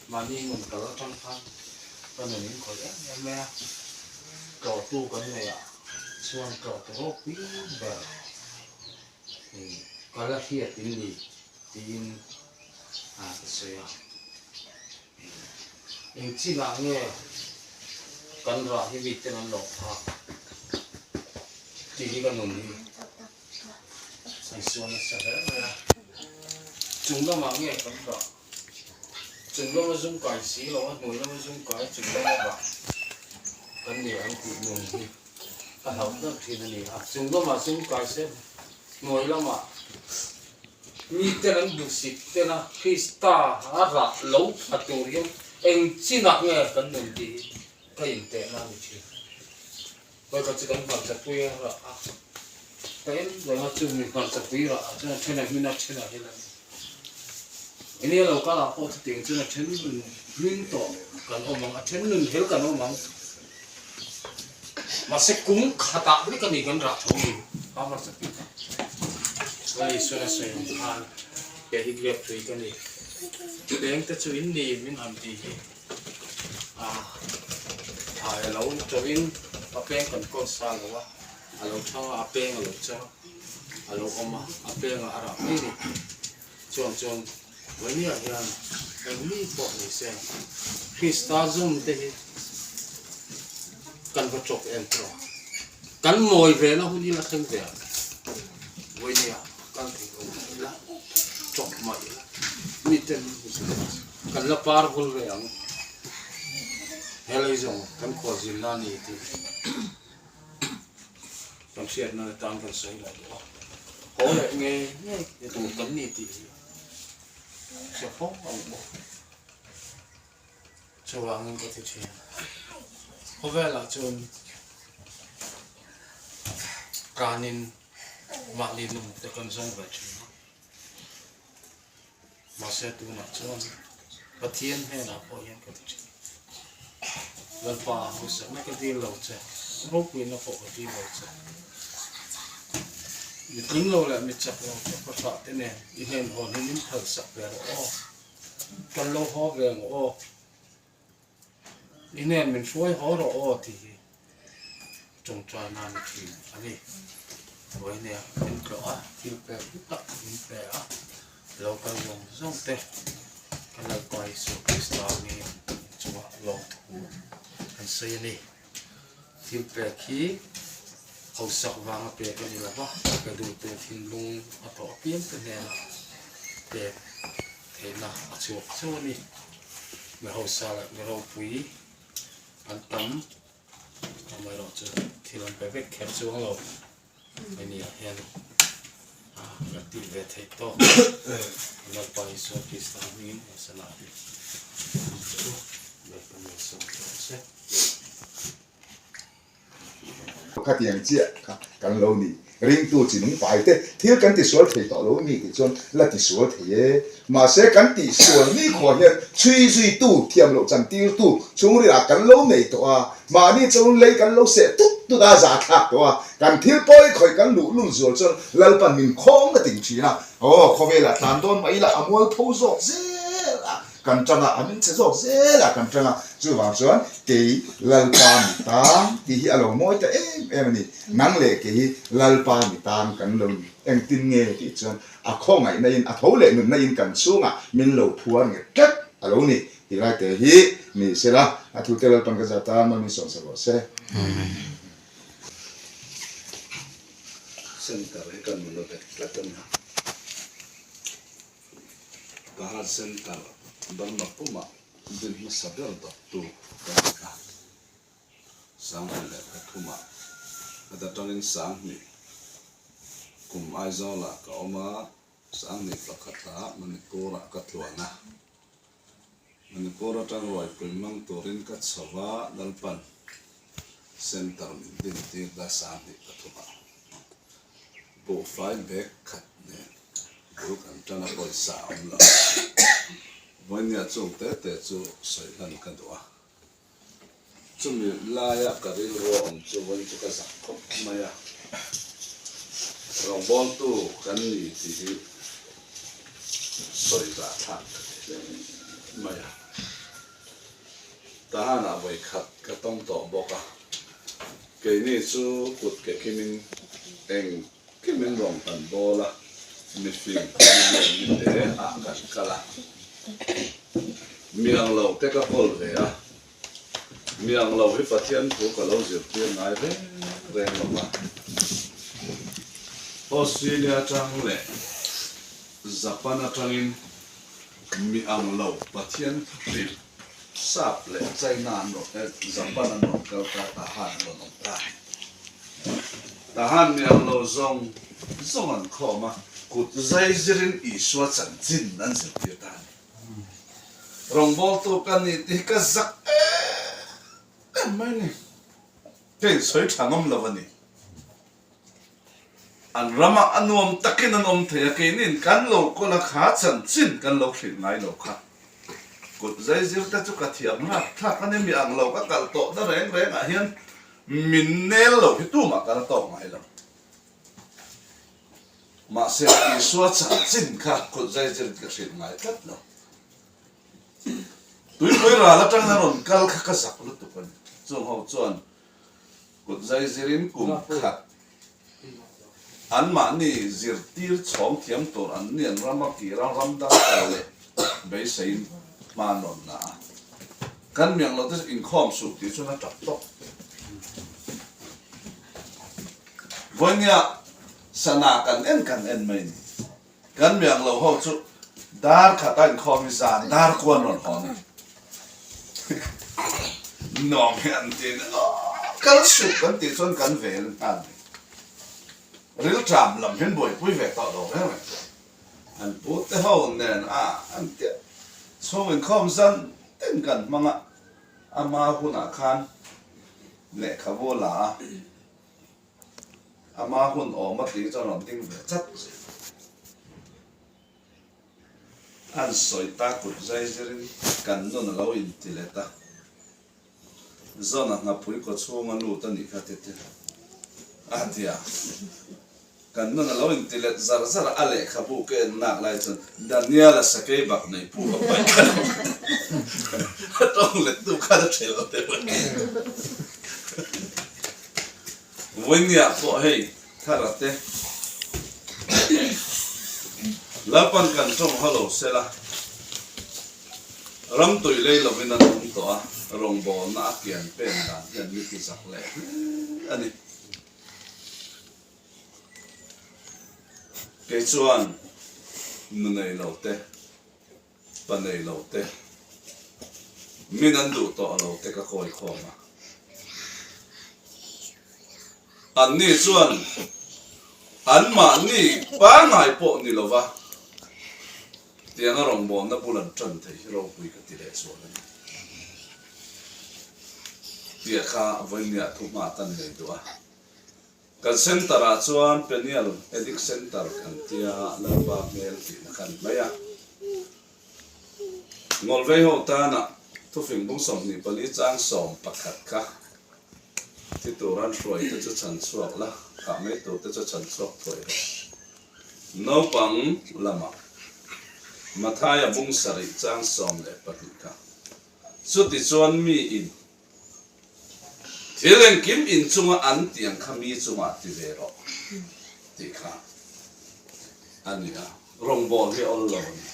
Mahni nun kal atang khan ka nun in khawih em em mai a, tlawhtu kan neih ah chuan tlawhtu ropui ber ka la hriat in ni tiin a ka sawi a. Eng chinah nge kan rah hi miten an lo phak tih hi ka nun hi an sual nasa hle mai a. Chung lamah nge kan rah? Chung lama zum kai si lo a, hnuai lama zum kai, chung lama rah kan ni ang tih nun hi ka hlauh ber thin a ni a. Chung lamah zum kai se hnuai lamah Miten an duhsik ten a, Krista a rah lo tha tur hian eng chinah nge kan nun tih hi ka intehna a ni thin. Vawikhat chu kan hmarchapui a rah a, ka en reng a, chumi hmarchapui rah ah chuan a then a hmin a, a then a hel a ni. Enge lo kal ah pawh chutiang chuan a then nun hmin tawh kan awm ang, a then nun hel kan awm ang. Mahse kum khatah vek a ni kan rah tho ni a hmarchapui kha. Lal Isuan a sawi ang khan kei hi grape tree ka ni, peng te chu in ni min han ti hi a thai a lo tawhin a peng kan kawl sa lo a, a lo thang a, a peng a lo chang a, a lo awm a, a pengah a rah mai ni. Chuang chuan Vawnia hian eng mi pawh ni se Krista zum te hi kan va chawp em tawh a, kan mawi ve na hun hi la thleng ve ang. Vawnia kal thei lo mah ila, chawp mah ila, miten kan la par vul ve ang. Helai zawng kan khualzin na ni tih. Kan hriatna atan kan sawi leh duh a, haw leh ngei ngei tur kan ni tih hi hre fo ang u. Chuvangin ka ti thin. Khawvelah chuan kanin mahni nun te kan zawng ve thin a, mahse tunah chuan Pathian hnenah pawh hian ka ti thin. Lalpa hauhsakna ka dil lo che, ropuina pawh ka dil lo che. Mi tling lo leh mi chak lo te khawthlah te nen i hnen hawn hi min phalsak ve rawh aw. Kan lo haw ve ang aw. I hnen min hruai haw rawh aw tih hi tawngtai nan a thin a ni. Vawinia min tlawh a, thil pek hlu tak min pe a, lo kal zawng zawng te kan Lalpa Isua Krista angin chungah lawmthu kan sawi a ni. Thil pek hi hausak vanga pek a ni lo va, ka duhtu thinlung a tawh apiang te hnenah pek theihna a chhuak chauh a ni. Mi hausa leh mi ropui an tam, amaherawhchu thil an pe vek kher chuang lo. Hemi ah hian kan tih ve theih tawk Lalpa Isua Krista hmingin he sana hi chu Lalpa malsawm tawh se. Khatiang chiah kha kan lo ni. Ringtu chi nung pai te thil kan tisual thei tawh lo mi tih chuan la tisual thei e. Mahse kan tihsual nikhua hian chhui zuitu, thiam loh chantirtu chhungrilah kan lo nei tawh a, mahni chuan lei kan lo seh tut tut a, za thlak tawh a, kan thil pawi khawih kan luh lul zual chuan Lalpan min khawng na ting thin a, aw khawvelah tlan dawn mah ila a mualpho zawk zel a. Kan tang a, a min chhe zawk zel a kan tang a, chuvang chuan kei Lalpa mi tan tih hi a lo mawi ta em em a ni. Nang leh kei hi Lalpa mi tan kan lo ni. Engtin nge tih chuan a khawngaihna in, a tho leh nunna in kan chhungah min lo phuar nge tlat a lo ni tih lai te hi ni sela, a thute Lalpan ka zat a, Malmin sawmsak rawh se. Center hi ka nula bet tlat a nia. Tahan Centre Burma pumah din hmasa ber dawttu ka ni a, Sanghnih leh pathumah heta tangin Sanghnih kum Aizawlah ka awm a, Sanghnih pakhatah Manipur-ah ka tluan a, Manipur atang ruaipui mang turin ka chho a, Lalpan Centre min dintir ta Sanghnih pathumah buhfai bag khat nen bul kan tan a pawisa a awm lo. Vawinia chung te te chu sawi hlan ka duh a. Chumi laia ka rilru a awm chu vawiin chu ka zak khawp mai a. Rawngbawltu kan ni tih hi sawi zahthlak ka ti hle mai a. Tahanah vawi khat ka tawng tawh bawk a, keini chu kut ke kimin eng kimin rawng kan bawl a, mifing mi lian mi te ah kan kal a, mi ang lo te ka kawl ve a, mi ang lo hi Pathian thu ka lo zirtir ngai reng reng lo va. Australia atang leh Japan atangin mi ang lo Pathian thu hrilh Sap leh China an rawn eh Japan an rawn kal ta Tahan an rawn awm ta. Tahan mi ang lo zawng zawng an khawm a, kut zai zirin Isua chanchin an zirtir ta a ni. Rawngbawltu ka ni tih hi ka zak em em mai a ni. Ka insawi tha ngam lo a ni. An ramah a nuam takin an awm thei a, keiniin kan lo kawl a kha chanchin kan lo hrilh ngai lo kha. Kut zai zir te chu ka thiam hlak thlak a ni, mi ang lo ka kal tawh na reng reng ah hian min nel lo hi tumah ka la tawk ngai lo. Mahse Isua chanchin kha kut zai zir ka hrilh ngai tlat lo. Tuipui ral atangin a rawn kal kha ka zak lutuk a ni. Chung ho chuan Kut zai zirin kum khat anmahni zirtir chhawng thiam tur an ni an rama kir a, ram dang kal leh beiseiin hma an rawn la a. Kan miang lo te chu inkhawm suh tih chuan a tap tawp. Vawinia sana kan en kan en mai ni. Kan miang lo ho chu dar khat a inkhawm hi zan dar kuan rawn haw ni. Nuam hi an ti in kal suh kan tih chuan kan vel nghal mai. Rilṭam lam hian buaipui ve tawh lo reng reng. An pu te ho nen a an tia chhung inkhawm zan tin kan hmang a, ama hunah khan lehkhabu la a. Ama hun awm a tih chuan rawn ding ve chat zel. An sawi ta kut zai zirin kan nun a lo inti let a. Zawn a nghapui kaw chhung a lut a nih kha tete a ti a. Kan nun a lo inti let zar zar a, a lehkhabu ka en nak lai chuan Daniel-a sakei bak nei pu ka paih kha lo a tawng let tu khan a ṭhel deuh a ni. Vawinia pawh hei thara te Lalpan kan tawng haw lo sela, ram tui lei lovin an awm tawh a, rawngbawlna a kian pen dan hian mi ti zak leh hle a ni. Kei chuan nu nei lo te, pa nei lo te, min an duh tawh lo te ka kawi khawm a. Anni chuan anmahni pangngai pawh ni lova tianga rawngbawlna bul an tan thei hi ropui ka ti leh chuan a ni. Tia kha vawinia thuhma tan nei duh a. Kan centre ah chuan Peniel Addict Centre kan tia Lalpa hmel tihna kha a ni mai a. Ngawlvei ho tana thufing bung 24 chang 11 kha thi tur an hruai te chu chhan chhuak la, thah mai tur te chu chhan chhuak thuai rawh. Naupang lamah Mathaia bung sarih chang 12 kha chuti chuan mi in Thil engkim inchunga an tih ang kha mi chungah ti ve rawh tih kha a ni a, rawngbâwl hi awl lo a ni.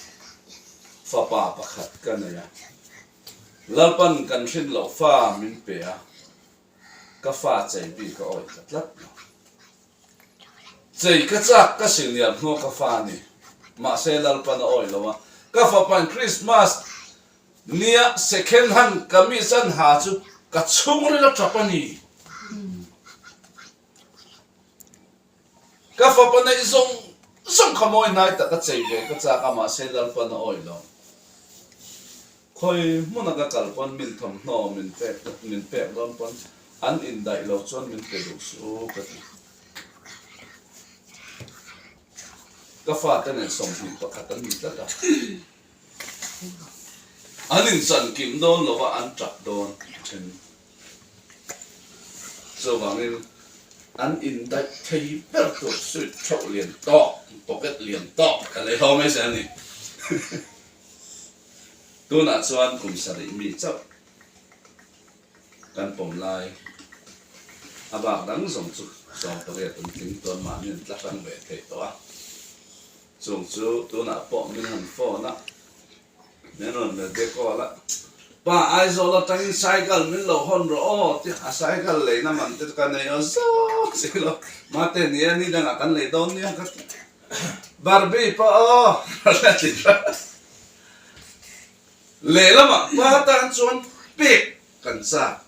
Fapa pakhat ka nei a, Lalpan kan hrin loh fa min pe a, ka fa chei bik a awih ta tlat lo. Chei ka chak ka senior hnuah ka fa a ni, mahse Lalpan a awih lo a, ka fapain Christmas Nia, second hand kamis an ha chu ka chhungril a tap a ni. Ka fapa neih zawng zawng kha mawi hnai tak a chei ve ka chak a, mahse Lalpan a awih lo. Khawi hmuna ka kal pawn min thawmhnaw min pek min pek dawn pawn an indaih lo chuan min pe duh suh u ka ti. Ka fate nen 21 an ni tlat a. An inchan kim dawn lo va, an tap dawn then. Chuvangin an indaih thei ber tur suit theuh lian tawk, pocket lian tawk ka lei ho mai zel a ni. Tunah chuan kum sarih mi chauh. Kan pawm lai a bak dang zawng chu 18 an tling tawn mahni an tla hrang ve thei tawh a. Chung chu tunah pawh min han phone a, min rawn video call a, Pa Aizawl atangin cycle min lo hawn rawh aw ti a cycle leina man te chu ka nei aw zawk si lo, mate nia ni dangah kan lei dawn nia ka ti. Barbie pawh aw a ti hrat. Lehlamah pa tan chuan pek kan chak,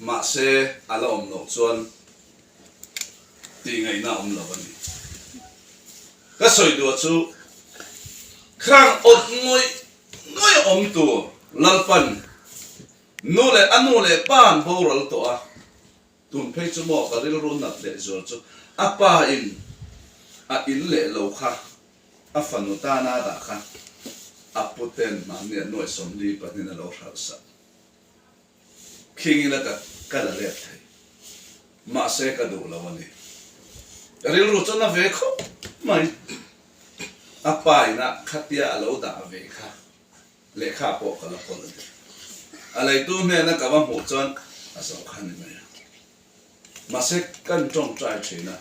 mahse a la awm loh chuan tihngaihna a awm lo a ni. Ka sawi duah chu khang awt ngawih ngawih awm tur Lalpan nu leh a nu leh pa an boral tawh a, Tun phei chu maw ka rilru nat leh zual chu a pa in a in leh lo kha a fanu tana a dah kha a pu ten mahni a nuai 40 pahnin a lo hralh sak khing ila ka ka la let thei mahse ka duh lo a ni ka rilru chu na ve khawp mai a pa in a khatia a lo dah ve kha Lehkha pawh ka la kawl a ni. A leitu hnena ka va hmuh chuan a zo kha ni mai a. Mahse kan tawngtai thin a,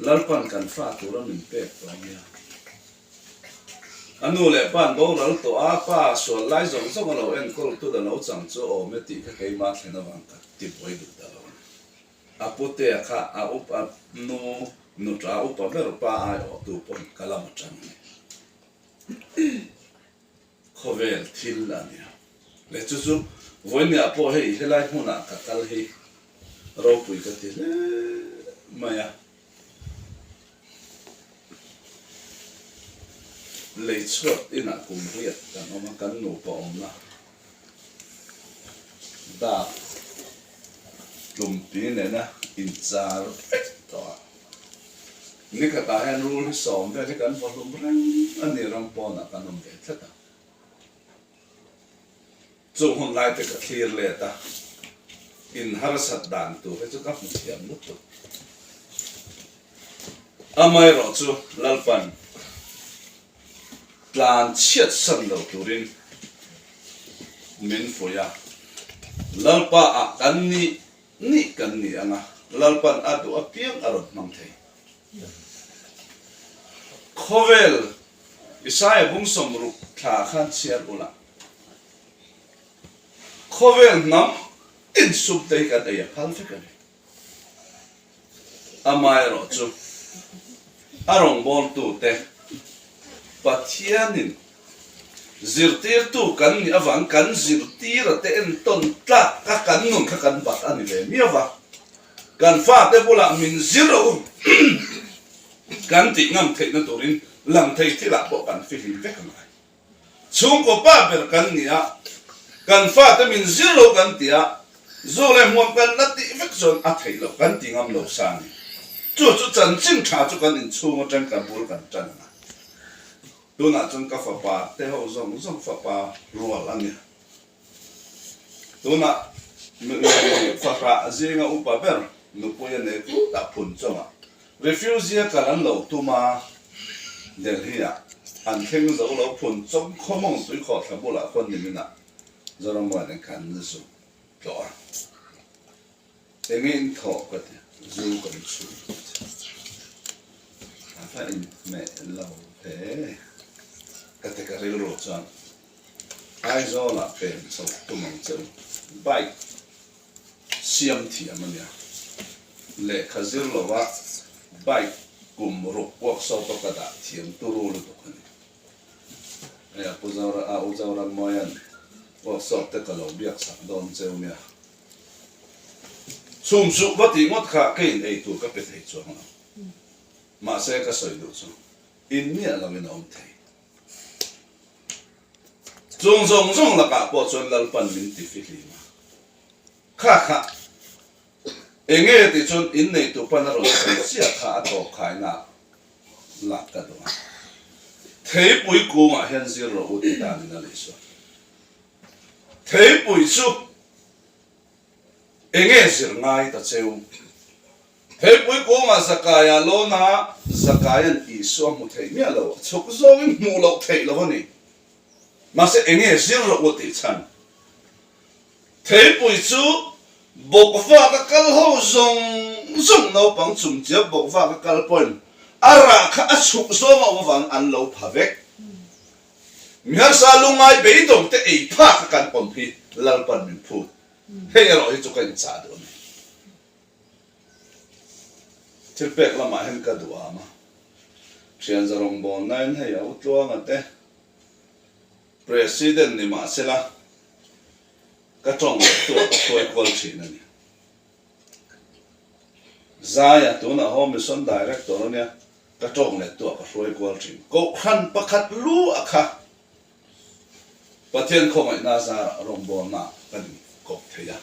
Lalpan kan fa tura min pek tawh a nia. A nu leh pa'n boral tawh a, pa sual lai zawng zawng a lo enkawl tu da lo chang chu awm e tih kha keimah thlen avang ka ti buai duh ta lo a ni. A putea kha a upa nu nuṭa upa ber pa aiawhtu pawn ka lam aṭang a ni. Khawvel thil a nia. Leh chu chu vawinia pawh hei helai hmunah ka kal hi ropui ka ti hle mai a. Lei chhuat inah kum riat kan awm a, kan nupa awmna dak tlumpi nena inchar vek tawh a. Nikhatah hian rul hi sawm vel hi kan vaw hlum reng a ni, ram pawnah kan awm ve tlat a. Chung hun lai te ka thlir let a, in harsat dan tur hi chu ka hmu thiam lutuk. Amaherawh chu Lalpan tlan chhiat san lo turin min fuih a, Lalpa ah kan nih Nih kan ni ang a, Lalpan a duh apiang a rawn hmang thei. Khawvel Isaia bung 60 thla khan chhiar ula, khawvel hnam tin sup te hi kan ei a phal vek a ni. Amaherawhchu, a rawngbawltute Pathianin zirtirtu kan nih avang kan zirtira te entawn tlak kha kan nun kha kan bat a ni ve miau va, kan fate bulah min zir rawh u kan tih ngam theihna turin lang thei thilah pawh kan fihlim vek a ngai. Chhungkaw pa ber kan ni a, kan fate min zir lo kan ti a, zu leh hmuam kan la tih vek chuan a theih loh kan ti ngam lo sa a ni. Chu chu chanchin tha chu kan inchhung atang kan bul kan tan ang a. Tunah chuan ka fapa te ho zawng zawng fapa rual a ni. Tunah fahrah zinga upa ber nupui a nei khutah phun chungah refugee a kal an lo tum a, Delhi-ah an thleng zo lo phun chawng khawmawng tuikhawhthla bulah khawn niminah Zorammuan in kan zu tlawh a. Enge in thawh ka ti, zu kan chhun ka ti. A va inhmeh lo ve ka ti ka rilru chuan Aizawlah pem chho tum ang che u, bike siam thiam a nia. Lehkha zir lova bike kum ruk workshop a ka dah thiam turu lutuk a ni. Hei a Pu Zora, a U Zorammawia'n workshop te ka lo biak sak dawn che u nia. Chhum suh va tih ngawt kha ka in ei tur ka pe thei chuang lo. Mahse ka sawi duh chu in miah lo in a awm thei. Chung zawng zawng lakah pawh chuan Lalpan min ti fihlim a. Kha kha eng nge tih chuan in neitu pan a rawn sawi chiah kha a tawp khaina lak ka duh a. Theipui kungah hian zir rawh u ti danin a lei sawi. Theipui chu eng nge zir ngai ta cheu? Theipui kungah Zakaia lawna Zakaia'n Isua hmu thei miah lo, a chhuk zawngin hmuh loh theih lo a ni. Mahse eng nge zir rawh u tih chhan? Theipui chu bawkvak a kal ho zawng zawng naupang chumchiap bawkvak a kal pawhin a rah kha a chhuk zawng a awm avangin an lo pha vek. Mi harsa lungngai beidawng te ei phak a kan awm hi Lalpan min phut. Hei erawh hi chu ka inchah duh a ni. Thil pek lamah hian ka duh am a. Thianza rawngbawlnain hei a Utluanga te President ni mahsela ka tawng leh tuah ka hruai kual thin a ni. Zaia tunah Home Mission Director a nia, ka tawng leh tuah ka hruai kual thin. Kohhran pakhat lu a kha Pathian khawngaihna zarah rawngbawlna kan inkawp thei a.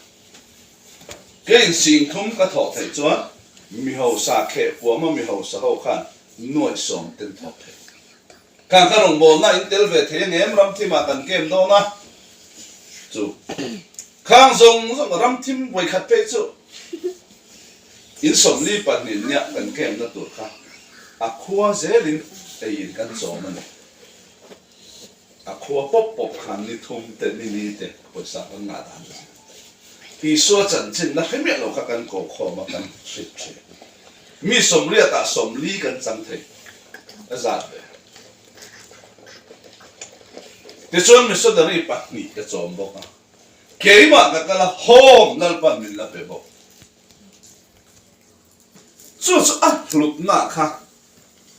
Keiin singthum ka thawh theih chuan mi hausa kheh puama mi hausa ho khan nuaih sawm ten thawk thei. Khang kha rawngbawlna in tel ve thei angem ramthimah kan kem dawn a chu khang zawng zawng ramthim vawikhat phei chu in 42 nia kan kemna tur kha a khua zelin eiin kan chawm a ni. A khua pawp pawp khan ni thum te ni ni te pawisa kan ngah dan a ni. Isua chanchin la hre miah lo kha kan ko khawm a kan hrilh thin. Mi 80 ah 40 kan chang thei a zat ve. Tichuan missionary pahnih ka chawm bawk a, keimah ka kal a home Lalpan min la pe bawk. Chu chu a hlutna kha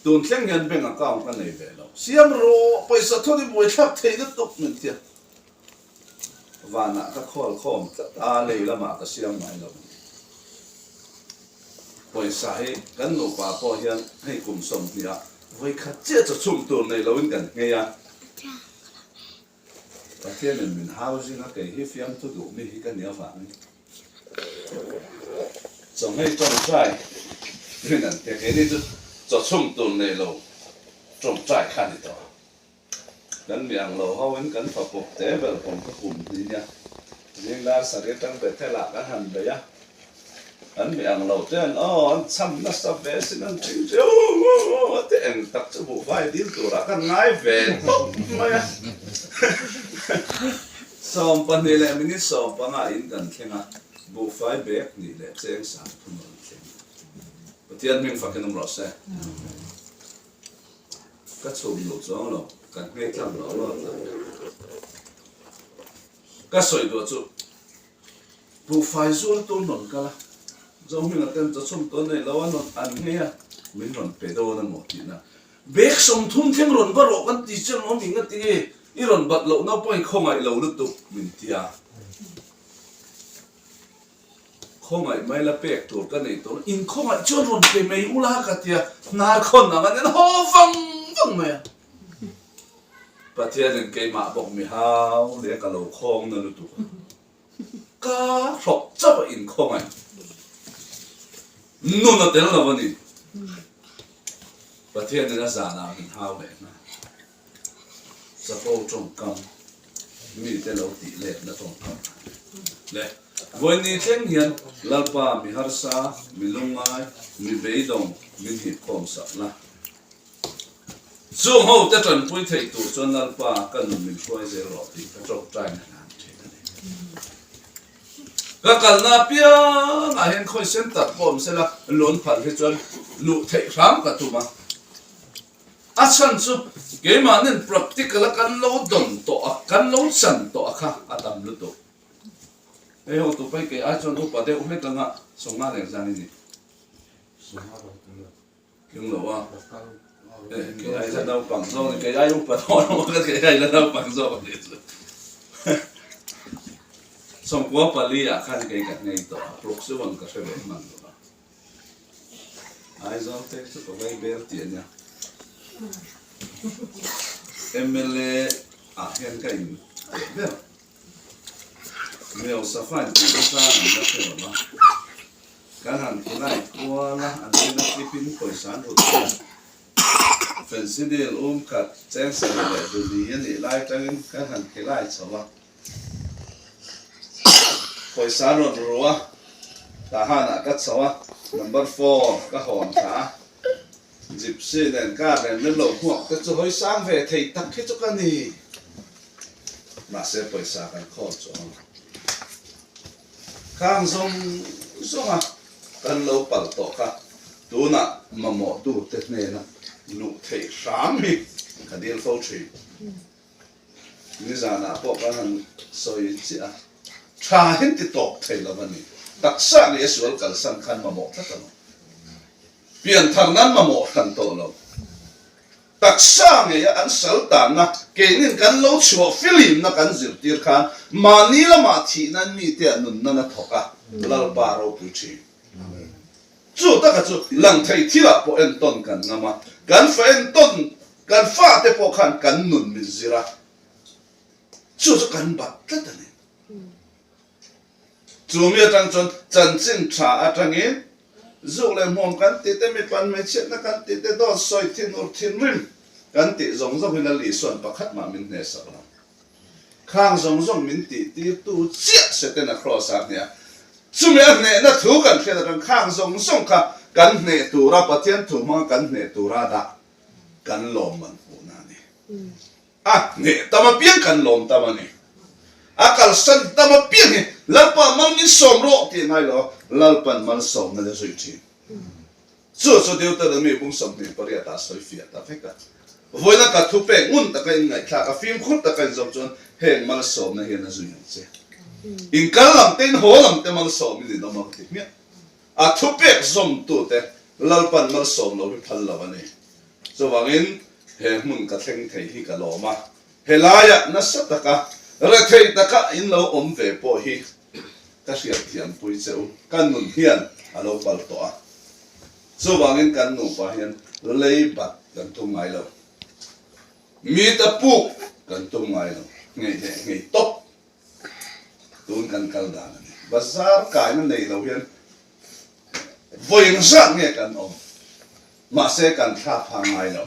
tun thleng hian bank account ka nei ve lo. Siam rawh pawisa thawt i buaithlak thei lutuk min tia. Vanah ka khawl khawm tlat a, lei lamah ka siam ngai lo. Pawisa hi kan nupa pawh hian hei kum 20 ah vawikhat chiah chaw chhum tur nei loin kan nghei a. Pathianin min hau zing a, kei hi fiamthu duh mi hi ka ni avangin chawnghei tawngtai rin an tia, keini chu chaw chhum tur nei lo tawngtai kha a ni tawh a. Kan mi ang lo ho in kan fapawp te ber pawm ka kum hni nia. Zing dar sarih atang Bethel ah kan han bei a. Kan mi ang lo te an aw an cham nasa ve sin an thing thing aw aw te eng tak chu buhfai dil turah kan ngai ve tawp mai a. 12 leh minute 15 in kan thleng a, buhfai bag hnih leh cheng 30 a rawn thleng. Pathian hming fakin awm rawh se. Ka chhum duh chuang lo, kan hmei tlang lo lo tlang. Ka sawi duh chu buhfai zuar tur rawn kal a, Zohminga ten chaw chhum tawn nei lo a rawn an ngei a, min rawn pe dawn a maw tihna. Bag 30 thleng rawn va rawh kan ti che lawm eng a ti nge i rawn bat loh naupang i khawngaih lo lutuk min ti a. Khawngaih mai la pek tur ka nei tawh lo, in khawngaih chuan rawn pe mai ula ka ti a, hnar khawn ang an en haw vang vang mai a. Pathianin keimah bawk mi hau leh ka lo khawng na lutuk a, ka hrawk chauh a in khawngaih nun a tel lo a ni. Pathianin a zanah min hau leh nghal. Chapo tawngkam mite lo tih letna tawngkam leh vawiin thleng hian Lalpa mi harsa, mi lungngai, mi beidawng min hipkhawm sak la. Chung ho te tanpui theih tur chuan Lalpa ka nun min hruai zel rawh tih ka tawngtai na hlan thin a ni. Ka kalna apiangah hian khawi sen tak pawh awm sela lun phal hi chuan luh theih hram ka tum a. A chhan chu keimahnin practical a kan lo dawn tawh a, kan lo chan tawh a kha a tam lutuk. Hei ho tu pai kei ai chuan upa deuh hlek anga 50 leh zan i ni. Tling lo a, kei ai la naupang zawk a ni, kei ai upa dawn a maw kei ai la naupang zawk a ni chu. 94 ah khan kei ka nghei tawh a, proxy-one ka hre ve hman lo a. Aizawl te chu ka vai bel tih a nia. Mla ah hian ka in teh ber. Meo safa in tih nasa an la hre lo va. Kan han khilai kual a, an rin a clip in pawisa an rut thei a. Fensidil um khat cheng sarih leh duli a nih lai atangin kan han khilai chho a. Pawisa an rawn ru a, tah hanah ka chho a, number four ka hawn thla a, Gypsy nen car nen min lo hmuak te chu hawi sang ve thei tak hi chu ka ni. Mahse pawisa kan khawl chuang lo. Khang zawng zawnga kan lo pal tawh kha tunah mamawhtute hnena luh theih hram hi ka dil fo thin. Nizanah pawh kan han sawi chiah a, tha hian ti tawp thei lo a ni. Taksa leh a sual kalsan khan mamawh tlat a lo. Pianthar nan mamawh hran tawh lo. Taksa ngeia an sal tanna, keinin kan lo chhuah filimna kan zirtir khan mahni lamah thih nan mite ah nunna na thawk a, Lalpa ropui thin. Chu taka chu lang thei thilah pawh entawn kan ngam a, kan fa entawn, kan fate pawh khan kan nun min zir a, chu chu kan bat tlat a ni. Chu mi atang chuan chanchin tha atangin zuk leh hmuam kan tih te, mipan hmeichhiatna kan tih te, dawt sawi thin ur thinrim kan tih zawng zawng hi Lal Isua'n pakhat mah min hnehsak lo. Khang zawng zawng min tih tirtu chiah Setana Kraws a hneh a. Chumi a hnehna thu kan hriat atang khang zawng zawng kha kan hneh tura Pathian thu hmanga kan hneh tura dah kan lawmman hmuhna a ni. A hneh tam apiang kan lawm tam a ni. A kalsan tam apiang hi Lalpa mal min sawm rawh tih a ngai lo a, Lalpan malsawmna le zui thin. Chu chu Deuteronomy bung 28 ah sawi fiah ta vek a. Vawiina ka thupek ngun taka inngaihthlak a, fimkhur taka inzawm chuan heng malsawmna hian a zui ang che. Inkal lam te, inhaw lam te malsawmin in awm ang ti hmiah. A thupek zawmtute Lalpan malsawm lo hi phal lo a ni. Chuvangin he hmun ka thleng thei hi ka lawm a, helaiah nasa taka rethei taka in lo awm ve pawh hi ka hriatthiampui che u, ka nun hian a lo pal tawh a. Chuvangin kan nupa hian lei bat kan tum ngai lo, mi ta puk kan tum ngai lo, nghei leh nghei tawp tun kan kal dan a ni. Bazar kaina nei lo hian Vawi engzat nge kan awm? Mahse kan thla pha ngai lo.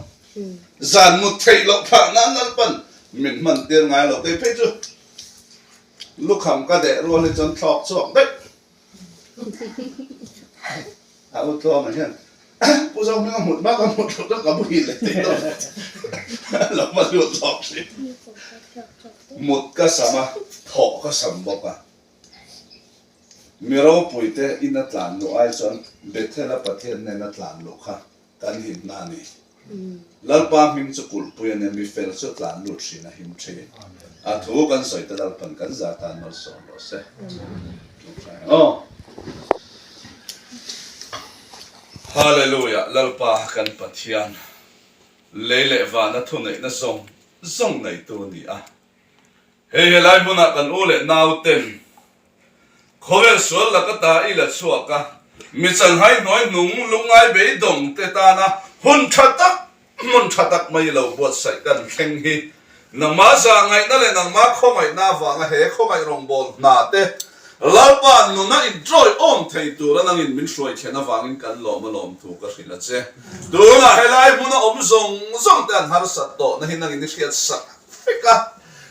Zan mut theih loh phah nan Lalpan min hman tir ngai lo. Kei phei chu lukham ka deh rual hi chuan thlawk chhuak daih. A u tluanga hian Pu Zohminga hmut hma ka hmut loh chuan ka muhil leh thei dawn lo ma lut zawk thin. Mut ka sam a, thawh ka sam bawk a. Mi ropuite ina tlan luh ai chuan Bethel-a Pathian hnena tlan luh kha kan himna a ni. Lalpa hming chu kulhpui a nia, mi fel chu tlan lut hrin a him thin. A thu kan sawi te Lalpan kan za tan malsawm rawh se. Aw. Hallelujah Lalpa kan Pathian lei leh vana thuneihna zawng zawng neitu a ni a. Hei helai hmunah kan u leh nau ten khawvel sual laka ta i la chhuak a, mi changhai hnuai hnung lungngai beidawng te tana hun tha tak, hmun tha tak mai lo buatsaih kan thleng hi nangmah zahngaihna leh nangmah khawngaihna avanga he khawngaih rawngbâwl hna te Lalpa nuna inṭawi awm thei tura nangin min hruai thlen avangin kan lawm a lawm thu ka hrilh a che. Tunah helai hmuna awm zawng zawng te an harsat tawhna hi nangin i hriatsak Vek a,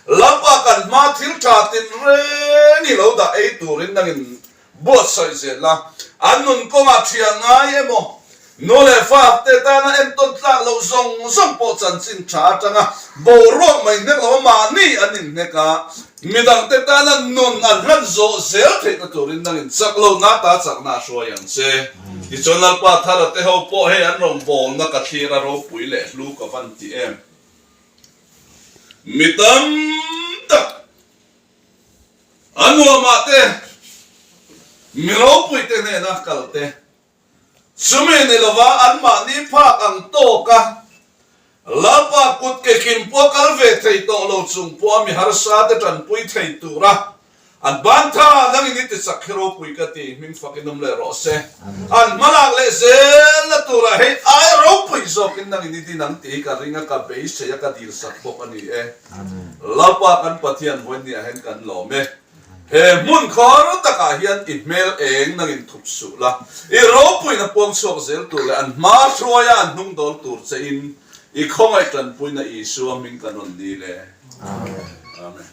Lalpa kan hma thil tha tinreng i lo dah ei turin nangin buatsaih zel a, an nun kawngah thian ngai emaw, nu leh fa te tana entawn tlak loh zawng zawng pawh chanchin tha atanga boruak mai hnek lo a mahni an inhnek a, midangte tana nun an hlan zawh zel theihna turin nangin chak lo na ta chakna a hruai ang che. Tichuan Lalpa thara te ho pawh hei an rawngbawlna ka thlir a ropui leh hlu ka van ti em. Mi tam tak a nuamah te, mi ropuite hnena kal te, chumi ni lova anmahni phak ang tawka Lalpa kut ke kim pawh kal ve thei tawh lo chung pawha mi harsa te tanpui thei tura An ban tha nangin i ti chak hi ropui ka ti, hming fakin awm leh rawh se. An hmalak leh zelna turah hei ai ropui zawkin nangin i din ang tih hi ka ring a, ka beisei a, ka dilsak bawk a ni e. Lalpa kan Pathian vawinia hian kan lawm e. He hmun khawr takah hian i hmel eng nangin thup suh la, i ropuina puang chhuak zel tur leh an hma hruaia an hnung dawl tur che in i khawngaih tanpuina Isua hming kan rawn dil e. Amen.